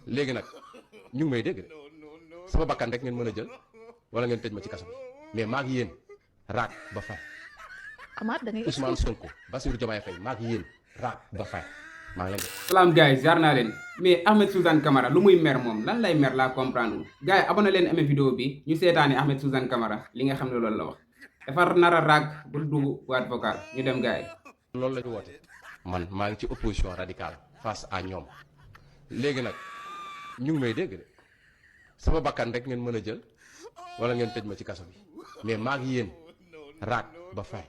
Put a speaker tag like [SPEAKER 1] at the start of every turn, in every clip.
[SPEAKER 1] léegi nag ñu ngi may dégg de sama bakkan rek ngeen mën a jël wala ngeen tëj ma ci kaso bi mais maa ngi yéen raak ba fay.
[SPEAKER 2] Amath da ngay
[SPEAKER 1] Ousmane Sonko Bassirou Diomaye Faye maa ngi yéen raak ba fay maa ngi leen di.
[SPEAKER 3] salaam gars yi jaar naa leen mais Ahmed Suzanne Camara lu muy mer moom lan lay mer laa comprendre gars yi abonné leen amee vidéo bi ñu seetaani Ahmed Suzanne Camara li nga xam ne loolu la wax dafa nar a raag bul dugg waat vocal ñu dem gars yi.
[SPEAKER 1] loolu la ñu woote man maa ngi ci opposition radicale face à ñoom léegi nag ñu ngi may dégg de sama bakkan rek ngeen mën a jël wala ngeen tëj ma ci kaso bi mais maa ngi yéen raak ba fay.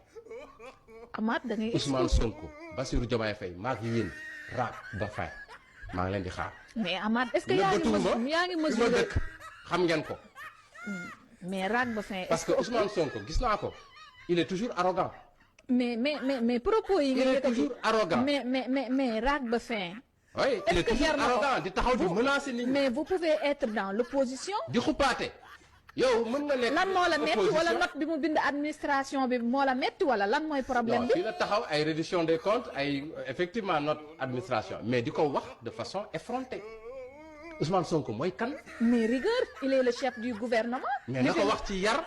[SPEAKER 2] Amath da ngay
[SPEAKER 1] Ousmane Sonko Bassirou Diomaye Faye maa ngi yéen raak ba fay maa ngi leen di xaar.
[SPEAKER 2] mais Amath est-ce que yaa ngi
[SPEAKER 1] ma dëkk xam ngeen ko.
[SPEAKER 2] mais raag ba fin.
[SPEAKER 1] parce que Ousmane Sonko gis naa ko il est toujours arrogant.
[SPEAKER 2] mais propos yi.
[SPEAKER 1] il est toujours arrogant
[SPEAKER 2] mais raag ba fin.
[SPEAKER 1] oui il est toujours arrogant di taxaw di menacer nit ñi.
[SPEAKER 2] mais vous pouvez être dans l'opposition.
[SPEAKER 1] di xupaate yow mën nga nekk.
[SPEAKER 2] lan moo la metti wala note bi mu bind administration bi moo la metti wala lan mooy problème bi.
[SPEAKER 1] fii la taxaw ay reddition des comptes ay effectivement note administration mais di ko wax de façon effrontée Ousmane Sonko mooy kan.
[SPEAKER 2] mais rigueur il est le chef du gouvernement.
[SPEAKER 1] mais na ko wax ci yar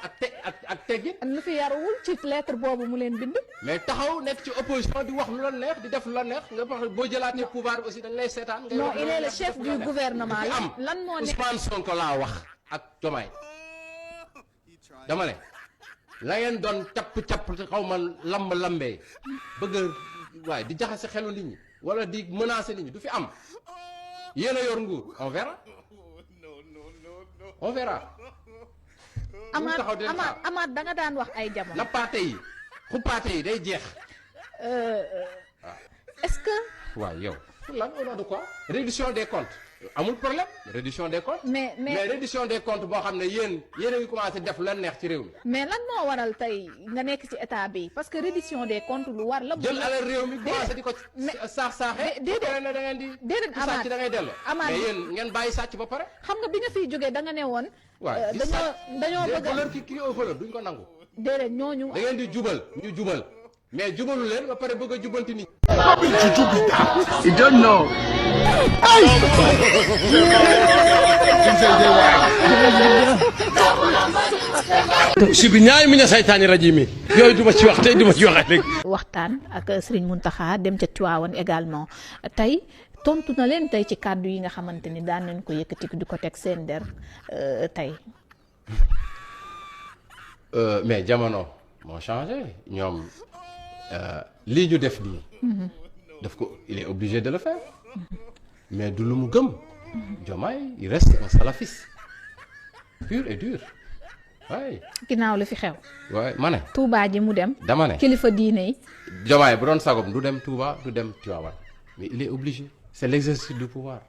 [SPEAKER 1] ak teggin.
[SPEAKER 2] lu fi yaruwul ci lettre boobu mu leen bind.
[SPEAKER 1] mais taxaw nekk ci opposition di wax lu la neex di def lu la neex nga wax boo jëlaatee pouvoir aussi dañ lay seetaan.
[SPEAKER 2] non il est le chef du gouvernement lan moo nekk
[SPEAKER 1] Ousmane Sonko laa wax ak Diomaye dama ne la ngeen doon capp xaw ma lambee bëgg a waaye di jaxase xelu nit ñi wala di menacer nit ñi du fi am yéen a yor nguur on verra on verra.
[SPEAKER 2] Amath da nga daan wax ay jamono.
[SPEAKER 1] nappaate yi xuppaate yi day jeex.
[SPEAKER 2] est-ce que.
[SPEAKER 1] waaw yow lan au nom de quoi. réduction des comptes amul problème réduction des comptes.
[SPEAKER 2] mais
[SPEAKER 1] réduction des comptes boo xam ne yéen a ngi commencé def lan neex ci réew mi.
[SPEAKER 2] mais lan moo waral tey nga nekk ci état bi parce que réduction des comptes lu war la.
[SPEAKER 1] jël alal réew mi commencé di ko saaxee.
[SPEAKER 2] déedéet
[SPEAKER 1] da ngeen di.
[SPEAKER 2] déedéet Amath
[SPEAKER 1] sàcc da ngay delloo.
[SPEAKER 2] Amath
[SPEAKER 1] mais yéen ngeen bàyyi sàcc ba pare.
[SPEAKER 2] xam nga bi nga fiy jógee da nga ne woon.
[SPEAKER 1] waaw
[SPEAKER 2] dañoo bëgg a
[SPEAKER 1] voleur ki au voleur duñ ko nangu.
[SPEAKER 2] déedéet ñooñu.
[SPEAKER 1] da ngeen di jubal ñu jubal mais jubalu leen ba pare bëgg a jubanti nit.
[SPEAKER 4] You don't know.
[SPEAKER 5] si bi ñaay mi ña saytaani rajo mi yooyu duma ci wax tey duma ci wax rek.
[SPEAKER 2] waxtaan ak Serigne Mountakha dem ca Tivaouane également tey tontu na leen tey ci kàddu yi nga xamante ni daan nañ ko yëkkati di ko teg seen der tey.
[SPEAKER 1] mais jamono moo changé ñoom lii ñu def nii. daf ko il est obligé de le faire mais du lu mu gëm. Diomaye il reste un salafiste pur et dur waaye.
[SPEAKER 2] ginnaaw la fi xew.
[SPEAKER 1] waaye ma ne.
[SPEAKER 2] Touba ji mu dem.
[SPEAKER 1] dama ne
[SPEAKER 2] kilifa diine yi.
[SPEAKER 1] Diomaye bu doon sagom du dem Touba du dem Tivaouane mais il est obligé c'est l'exercice du pouvoir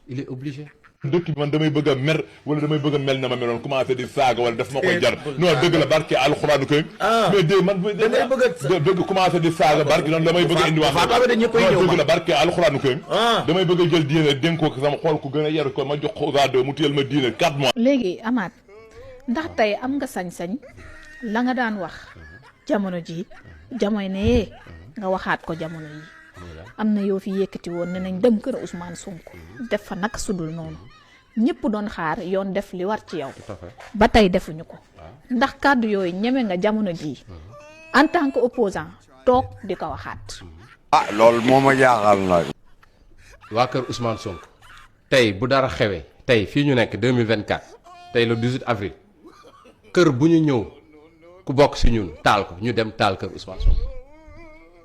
[SPEAKER 1] il est obligé.
[SPEAKER 6] dëkk bi man damay bëgg a mer wala damay bëgg a mel na ma meloon commencé di saaga wala daf ma koy jar non dëgg la barke alxuraanu kër mais dé man dëgg commencé di saaga barke noonu damay bëgg a indi wax dëgg la barke alxuraanu kër damay bëgg a jël diine dénk ko sama xool ko gën a yar ko ma jox ko raado mu téyel ma diine 4 mois.
[SPEAKER 2] léegi Amath ndax tey am nga sañ-sañ la nga daan wax jamono ji jamono ne nga waxaat ko jamono yi am na yoo fi yëkkati woon ne nañ dem kër Ousmane Sonko def fa naka sudul noonu ñëpp doon xaar yoon def li war ci yow ba tey defuñu ko ndax kàddu yooyu ñeme nga jamono jii en tant que opposant toog di ko waxaat.
[SPEAKER 4] loolu moo ma jaaxal nag.
[SPEAKER 1] waa kër Ousmane Sonko tey bu dara xewee tey fii ñu nekk 2024 tey le 18 avril kër bu ñu ñëw ku bokk si ñun taal ko ñu dem taal kër Ousmane Sonko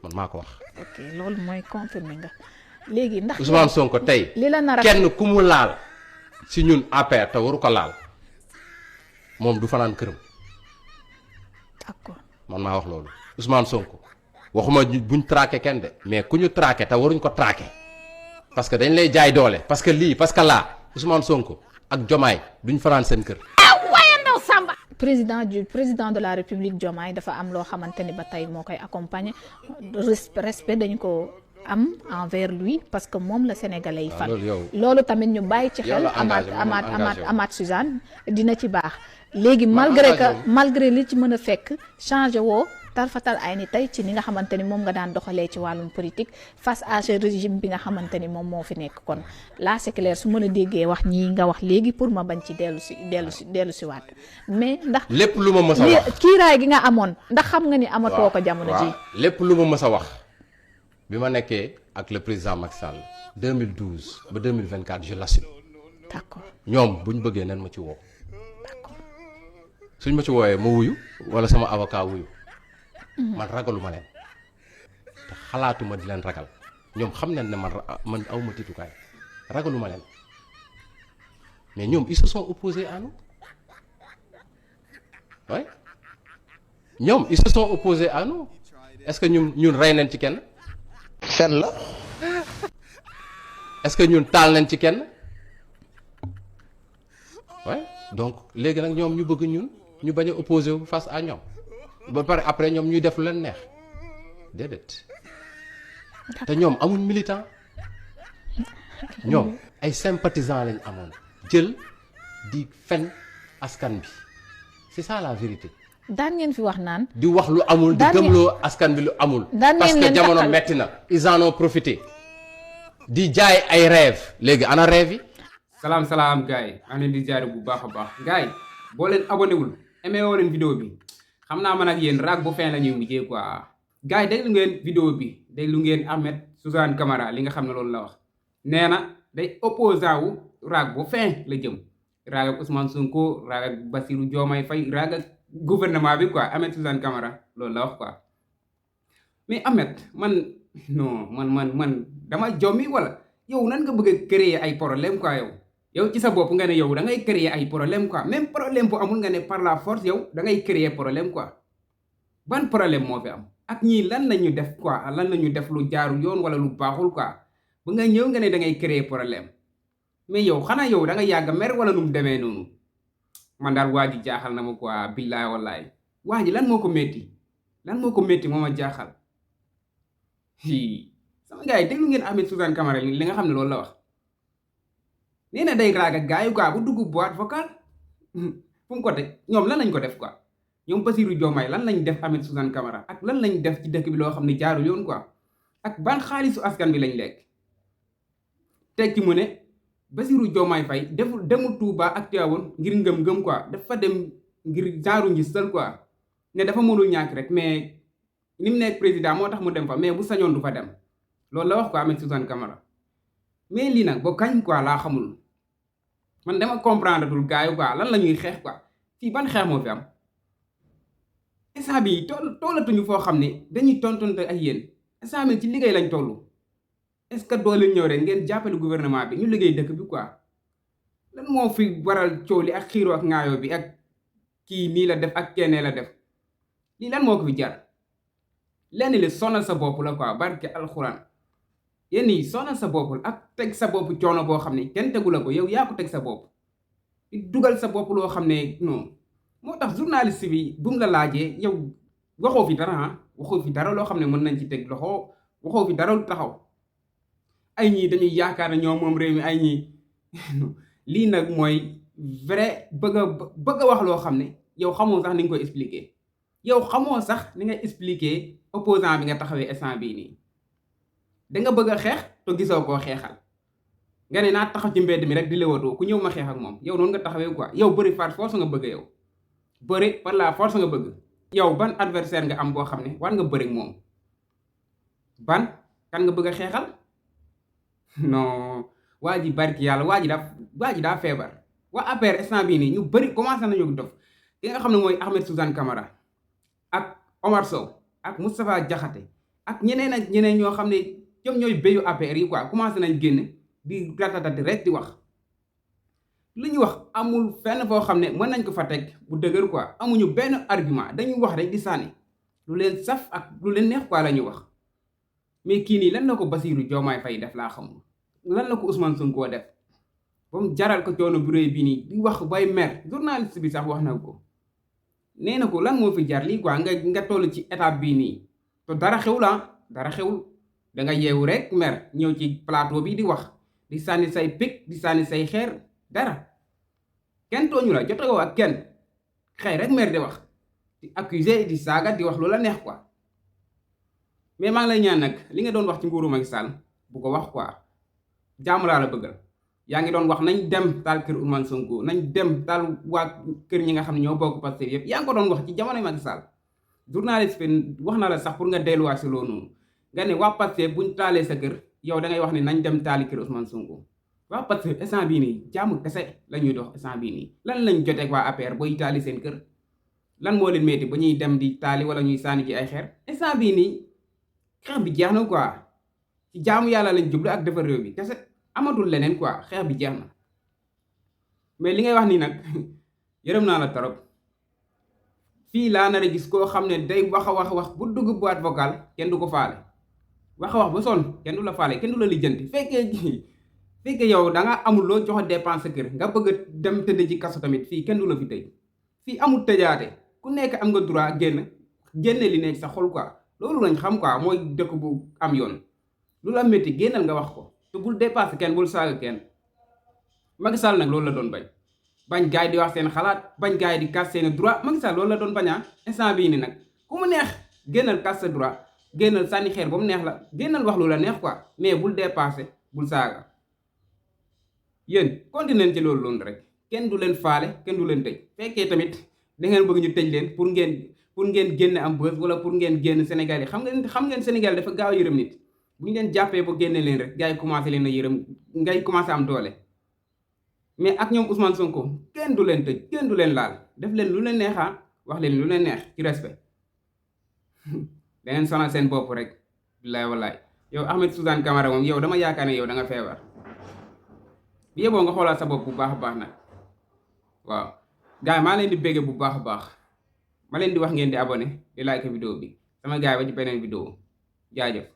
[SPEAKER 1] man maa ko wax.
[SPEAKER 2] ok loolu mooy confirmé nga léegi ndax.
[SPEAKER 1] Ousmane Sonko tey
[SPEAKER 2] li la nar a
[SPEAKER 1] kenn ku mu laal si ñun APR te waru ko laal moom du fanaan këram.
[SPEAKER 2] d'accord
[SPEAKER 1] man maa wax loolu Ousmane Sonko waxuma buñ traqué kenn de mais ku ñu traqué te waruñ ko traqué parce que dañ lay jaay doole parce que lii parce que laa Ousmane Sonko ak Diomaye duñ fanaan seen kër.
[SPEAKER 2] président de la République Diomaye dafa am loo xamante ni ba tey moo koy accompagner respect dañ ko am envers lui parce que moom la sénégalais yi fal loolu tamit ñu bàyyi ci xel Amath Suzanne dina ci baax léegi malgré li ci mën a fekk changé woo tarfatal ay ni tey ci ni nga xamante ni moom nga daan doxalee ci wàllum politique face à ce régime bi nga xamante ni moom moo fi nekk kon là c'est clair su ma la déggee wax ñii nga wax léegi pour ma bañ ci dellu si waat mais ndax
[SPEAKER 1] lépp lu ma mës a wax
[SPEAKER 2] kiiraay gi nga amoon ndax xam nga ni amatoo ko jamono ji
[SPEAKER 1] lépp lu ma mës a wax bi ma nekkee ak le président Macky Sall 2012 ba 2024 je l'assume.
[SPEAKER 2] d'accord
[SPEAKER 1] ñoom bu ñu bëggee nan ma ci woo
[SPEAKER 2] d'accord
[SPEAKER 1] suñ ma ci woowee ma wuyu wala sama avocat wuyu man ragaluma leen te xalaatuma di leen ragal ñoom xam nañ ne man awma tiitukaay ragaluma leen mais ñoom ils se sont opposés à nous ouais ñoom ils se sont opposés à nous est-ce que ñun rey nañ ci kenn
[SPEAKER 4] fen la
[SPEAKER 1] est-ce que ñun taal nañ ci kenn ouais donc léegi nag ñoom ñu bëgg ñun ñu bañ a opposé wu face à ñoom ba pare après ñoom ñuy def lu leen neex déedéet te ñoom amuñ militant ñoom ay sympathisants lañ amoon jël di fen askan bi c'est ça la vérité.
[SPEAKER 2] daan ngeen fi wax naan.
[SPEAKER 1] di wax lu amul di gëmloo askan bi lu amul. parce que jamono metti na ils en ont profité di jaay ay rêve léegi ana rêve yi.
[SPEAKER 3] salaam gars yi am leen di jaare bu baax a baax gars yi boo leen abonné wul aimé woo leen vidéo bi xam naa man ak yéen raag bu fin la ñuy mujjee quoi. gars yi déglu ngeen vidéo bi déglu ngeen Ahmed Suzanne Camara li nga xam ne loolu la wax nee na day opposant wu raag bu fin la jëm raag ak Ousmane Sonko raag ak Bassirou Diomaye Faye raag ak gouvernement bi quoi Ahmed Suzanne Camara loolu la wax quoi. mais Ahmed man dama jommi wala yow nan nga bëgg a créer ay problème quoi yow ci sa bopp nga ne yow da ngay créer ay problème quoi même problème bu amul nga ne par la force yow da ngay créer problème quoi ban problème moo fi am ak ñii lan lañu def quoi lan lañu def lu jaarul yoon wala lu baaxul quoi ba nga ñëw nga ne da ngay créer problème mais yow xanaa yow da nga yàgg mer wala nu mu demee noonu man daal waa ji jaaxal na ma quoi billaay wallaay waa ji lan moo ko métti moo ma jaaxal sama gars yi déglu ngeen Ahmed Suzanne Camara li nga xam ne loolu la wax nee na day raag ak gars yi quoi bu dugg boîte vocale fu mu ko teg ñoom lan lañ ko def quoi ñoom Bassirou Diomaye lan lañ def Ahmed Suzanne Camara ak lan lañ def ci dëkk bi loo xam ne jaarul yoon quoi ak ban xaalisu askan bi lañ lekk teg ci mu ne Bassirou Diomaye Faye demul Touba ak Tivaouane ngir ngëm-ngëm quoi dafa dem ngir jaaru njistal quoi ne dafa mënul ñàkk rek mais ni mu nekk président moo tax mu dem fa mais bu sañoon du fa dem loolu la wax quoi Ahmed Suzanne Camara mais lii nag ba kañ quoi laa xamul man dama comprendre dul gars yi quoi lan la ñuy xeex quoi fii ban xeex moo fi am instant bi tollatuñu foo xam ne dañuy tontonte ak yéen instant bi ci liggéey lañ toll est-ce que doo leen ñëw rek ngeen jàppale gouvernement bi ñu liggéey dëkk bi quoi lan moo fi waral coow li ak xiiroo ak ŋaayoo bi ak kii nii la def ak kennee la def lii lan moo ko fi jar lenn li sonal sa bopp la quoi barke alxuraan yéen yi sonal sa bopp ak teg sa bopp coono boo xam ne kenn tegu la ko yow yaa ko teg sa bopp di dugal sa bopp loo xam ne non moo tax journaliste bi bu mu la laajee yow waxoo fi dara waxoo fi dara loo xam ne mën nañ ci teg loxo waxoo fi dara lu taxaw ay ñii dañuy yaakaar ne ñoom moom réew mi ay ñii lii nag mooy vrai bëgg a wax loo xam ne yow xamoo sax ni nga koy expliquer yow xamoo sax ni nga expliquer opposant bi nga taxawee instant bii nii danga bëgg a xeex te gisoo koo xeexal nga ne naa taxaw ci mbedd mi rek di lewatoo ku ñëw ma xeex ak moom yow noonu nga taxawee quoi yow bëri par force nga bëgg yow bëri par la force nga bëgg yow ban adversaire nga am boo xam ne war nga bëri moom ban kan nga bëgg a xeexal non waa ji barki yàlla waa ji daa feebar waa APR instant bii nii ñu bëri commencé nañu dof ki nga xam ne mooy Ahmed Suzanne Camara ak Omar Sow ak Moustapha Diakhaté ak ñeneen ñoo xam ne ñoom ñooy béyu APR yi quoi commencé nañ génn di ratatati rek di wax li ñu wax amul fenn foo xam ne mën nañ ko fa teg bu dëgër quoi amuñu benn argument dañuy wax rek di sànni lu leen saf ak lu leen neex quoi la ñuy wax mais kii nii lan la ko Bassirou Diomaye Faye def laa xamul lan la ko Ousmane Sonko def ba mu jaral ko coono bu rëy bii nii di wax bay mer journaliste bi sax wax na ko nee na ko lan moo fi jar lii quoi nga toll ci étape bii nii te dara xewul da nga yeewu rek mer ñëw ci plateau bi di wax di sànni say pic di sànni say xeer dara kenn tooñu la jotagoo ak kenn xëy rek mer di wax di accuser di saaga di wax lu la neex quoi mais maa ngi lay ñaan nag li nga doon wax ci nguuru Macky Sall bu ko wax quoi jàmm laa la bëggal yaa ngi doon wax nañ dem taal kër Ousmane Sonko nañ dem taal waa kër ñi nga xam ne ñoo bokk Pastef yëpp yaa ngi ko doon wax ci jamono Macky Sall journaliste bi wax na la sax pour nga delluwaat si loolu noonu nga ne waa Pastef buñ taalee sa kër yow da ngay wax ne nañ dem taali kër Ousmane Sonko waa Pastef instant bii nii jàmm kese la ñuy dox instant bii nii lan lañ joteeg waa APR booy taali seen kër lan moo leen metti ba ñuy dem di taali wala ñuy sànni ci ay xeer instant bii nii xeex bi jeex na quoi ci jaamu yàlla lañ jublu ak defar réew bi kese amatul leneen quoi xeex bi jeex na mais li ngay wax nii nag yërëm naa la trop fii laa nar a gis koo xam ne day wax a wax bu dugg boîte vocale kenn du ko faale wax a wax ba sonn kenn du la faale kenn du la lijjanti fekkee yow da nga amul loo joxe dépense kër nga bëgg a dem tëdd ci kaso tamit fii kenn du la fi tëj fii amul tëjaate ku nekk am nga droit génne li nekk sa xol quoi loolu lañ xam quoi mooy dëkk bu am yoon lu la métti génnal nga wax ko te bul dépassé kenn bul saaga kenn Macky Sall nag loolu la doon bañ gaay di wax seen xalaat bañ gaay di kas seen droit Macky Sall loolu la doon bañaa instant bii ni nag ku mu neex génnal kas sa droit génnal sànni xeer ba mu neex la génnal wax lu la neex quoi mais bul dépassé bul saaga yéen continuer ci loolu rek kenn du leen faale kenn du leen tëj fekkee tamit da ngeen bëgg ñu tëj leen pour ngeen génn am bës wala pour ngeen génn Sénégal yi xam ngeen Sénégal dafa gaaw a yërëm nit bu ñu leen jàppee ba génne leen rek gars yi commencé leen a yërëm ngay commencé am doole mais ak ñoom Ousmane Sonko kenn du leen tëj kenn du leen laal def leen lu leen neexaa wax leen lu leen neex ci respect da ngeen sonal seen bopp rek billaay wallaay yow Ahmed Suzanne Camara moom yow dama yaakaar ne yow da nga feebar bi yeboo nga xoolaat sa bopp bu baax a baax nag waaw gars yi maa leen di bégge bu baax a baax ma leen di wax ngeen di abonné di like vidéo bi sama gars yi ba ci beneen vidéo jaajëf